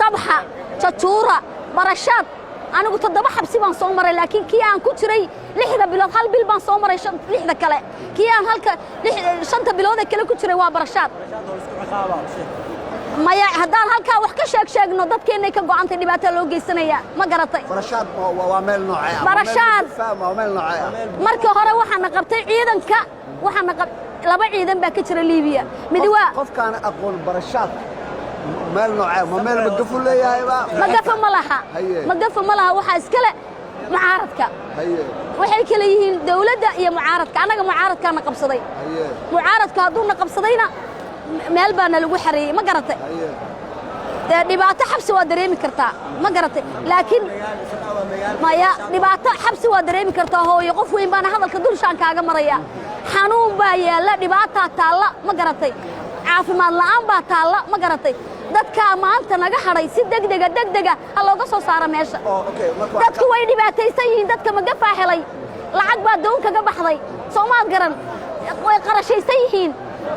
Sabxa, Jajuura, Barashaad. Anigu toddoba xabsi baan soo maray, laakiin kii aan ku jiray 6da bilood, hal bil baan soo maray lixda kale. Kii aan halka shanta bilood ee kale ku jiray waa Barashaad. Maya, haddaan halkaa wax ka sheeg sheegno, dadkeennay ka go'antay, dhibaataa loo geysanaya, ma garatay? Barashaad waa meel noocee ah? Barashaad. Waa meel noocee ah? Markii hore waxaana qabtay ciidanka, waxaana qab laba ciidan baa ka jira Liibiya. Midi waa Qofkaana aqoon, Barashaad meel noocee? Ma meel magafu leeyahayba? Magafa ma laha. Magafa ma laha, waxaa iskale mucaaradka. Waxay kale yihiin dawladda iyo mucaaradka. Annaga mucaaradkaana qabsaday. Mucaaradka hadduuna qabsadayna, meel baana lagu xareeyey, ma garatay? Dee dhibaato xabsi waa dareemi kartaa, ma garatay? Laakiin maya, dhibaato xabsi waa dareemi kartaa, hooyo. Qof weyn baana hadalka dulshaan kaaga maraya. Xanuun baa yaalla, dhibaataa taalla, ma garatay? Caafimaad la'aan baa taalla, ma garatay? Dadkaa maanta naga hadhay si degdega degdega ha looga soo saaro meesha. Oo okay, marka Dadku way dhibaataysan yihiin. Dadka magafaa helay, lacag baa doon kaga baxday, soomaad garan? Way qarashaysan yihiin,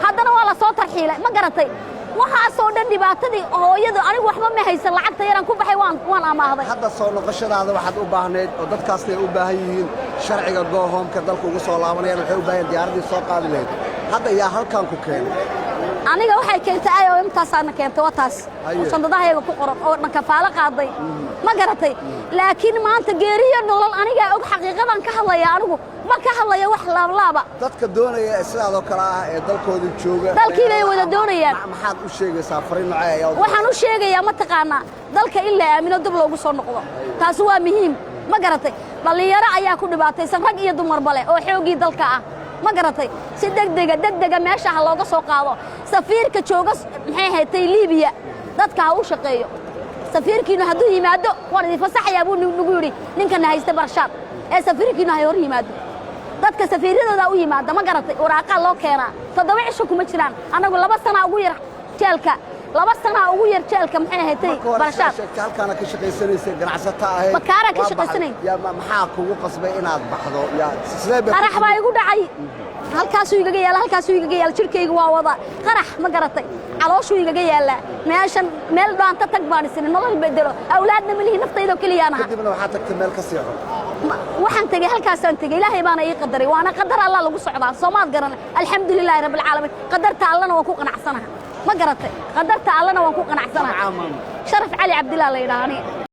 haddana waa la soo tarxiilay, ma garatay? Waxaasoo dhan dhibaatadii hooyadu. Anigu waxba ma haysan, lacagta yaraan ku baxay waan amaahday. Hadda soo noqoshadaada waxaad u baahnayd oo dadkaasna ay u baahan yihiin sharciga go home-ka dalka ugu soo laabanayaan. Waxay u baahan yihiin diyaaraddii soo qaadi lahayd. Hadda yaa halkan ku keenay? Aniga waxay keentay IOM, taasaana keentay, waa taas. Shandadahayaga ku qoran oo dhan kafaalo qaaday, ma garatay? Laakiin maanta geeriyo nolol anigaa og. Xaqiiqadan ka hadlaya, anigu ma ka hadlaya wax laablaaba. Dadka doonaya ee sidaadoo kale ah ee dalkooda jooga Dalkii bay wada doonayaan. Maxaad u sheegaysaa? Fariin noocee ayaa u Waxaan u sheegayaa, mataqaanaa, dalka in la aamino, dib loogu soo noqdo, taasi waa muhiim, ma garatay? Dhallinyaro ayaa ku dhibaataysan, rag iyo dumarba leh, oo xooggii dalka ah, ma garatay? Si degdega degdega meesha ha looga soo qaado. Safiirka jooga, maxay ahaydtay, Liibiya, dadka ha u shaqeeyo. Safiirkiinu hadduu yimaado, waan idin fasaxayaa buu nagu yidhi ninkana haysta Barshaad. Ee safiirkiinu hay hor yimaado dadka, safiiradoodaa u yimaada, ma garatay? Waraaqaa loo keenaa, 7 cisho kuma jiraan. Annagu 2 sanaa ugu yar jeelka, 2 sanaa ugu yar jeelka, maxay ahaydtay, Marka hore Barshaad. sheegtay halkaana ka shaqaysanaysay, ganacsata ahayd. Bakaaraan ka Waa baxday. shaqaysanay. Yaa maxaa kugu qasbay inaad baxdo? Yaa sidee bay? Qarax baa igu dhacay, halkaasuu igaga yaalla, halkaasuu igaga yaalla. Jirkayga waa wada qarax, ma garatay? Calooshuu igaga yaallaa meeshan. Meel dhaanta tag baan isini, nolol bedelo. Awlaadna ma lihi, naftaydo keliyaan aha. Kadibna waxaad tagtay meel ka sii xun. Waxaan tegey, halkaasaan tegey. Ilaahay baana ii qadaray, waana qadar Allah lagu socdaa, soomaad garan? Alxamdu lilaahi rabbi alcaalamiin. Qadarta Allana waan ku qanacsanaha, ma garatay? Qadarta Allana waan ku qanacsanaha. Magacaa, maama? Sharaf Cali Cabdillah la yidhaha aniga.